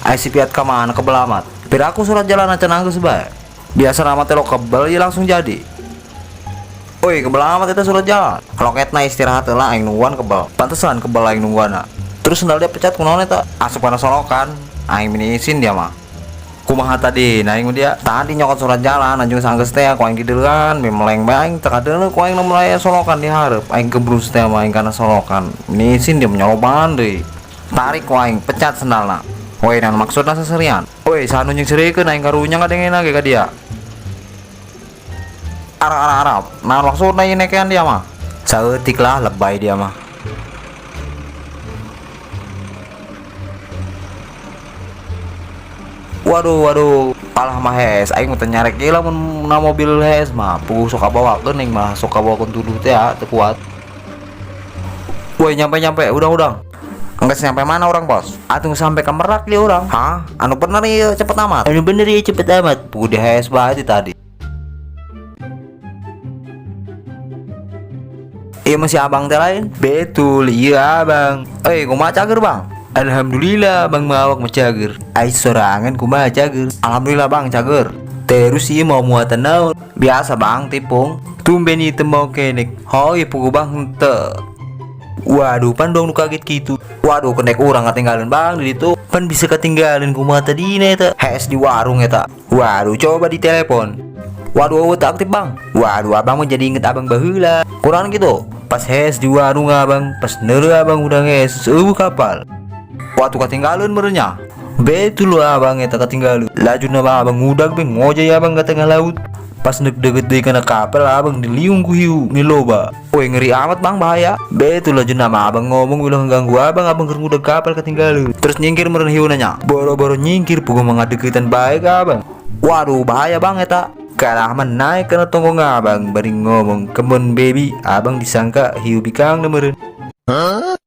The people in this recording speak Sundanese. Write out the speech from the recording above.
Ai si Piat ka mana kebel amat. Piraku surat jalan cenah geus bae. Biasa nama teh lo kebel ieu langsung jadi. Woi, kebel amat eta surat jalan. Loketna istirahat heula, aing nungguan kebel. Pantesan kebel aing nungguanna. Terus sendal dia pecat kunaon eta? Asup kana solokan. Aing meni isin dia mah. Kumaha tadi? Nah, aing dia tadi nyokot surat jalan anjing sanggeus teh ku aing dideuleun, meleng bae aing teu kadeuleu ku aing nu aya solokan di hareup. Aing gebrus teh mah aing kana solokan. Meni isin dia menyoloban deui. Tarik ku aing pecat sendalna. Woi, naon maksudna seserian? Woi, saha nu nyengserikeun aing karunya ngadengena ge ka dia. Arab arab arab. Naon maksudna ieu nekean dia mah? Saeutik lah lebay dia mah. Waduh, waduh, palah mah hes, aing mah teu nyarek ieu lamun na mobil hes mah, puguh sok kabawakeun aing mah, sok kabawakeun tuduh teh ya, teu kuat. Woi, nyampe-nyampe, udang-udang. Enggeus nyampe mana orang, Bos? Atuh sampai ke Merak dia orang. Hah? Anu bener ieu cepet amat. Anu bener ieu cepet amat. Puguh di hes bae ti tadi. Iya masih abang teh lain? Betul, iya abang. Eh, kumaha cager, Bang? Alhamdulillah abang mah awak mah cager. Ai sorangan kumaha cager? Alhamdulillah Bang cager. Terus ieu mau muatan naon? Biasa Bang, tipung. Tumben ieu teu mau kenek. Hoi puguh Bang henteu. Waduh, pan dong nu kaget kitu. Waduh, kenek urang katinggalan Bang di ditu. Pan bisa ketinggalan kumaha tadina eta? Hes di warung eta. Waduh, coba di telepon. Waduh, eueuh teu aktif Bang. Waduh, abang mah jadi inget abang baheula. Kurang gitu. Pas hes di warung abang, pas neuleuh abang udah hes, eueuh kapal. Waduh, ketinggalan merenya. Betul abang eta ketinggalan. Lajuna mah abang ngudag be ngojay abang ke tengah laut. Pas nek deket deui kana kapal abang diliung ku hiu miloba. Woi, ngeri amat Bang, bahaya. Betul lajuna mah abang ngomong ulah ganggu abang, abang keur ngudag kapal ketinggalan. Terus nyingkir meureun hiu nanya. Boro-boro nyingkir puguh mah ngadeukeutan bae ka abang. Waduh, bahaya Bang eta. Kalah mah naik kana tonggong abang bari ngomong, "Come on baby." Abang disangka hiu bikang meureun. Huh?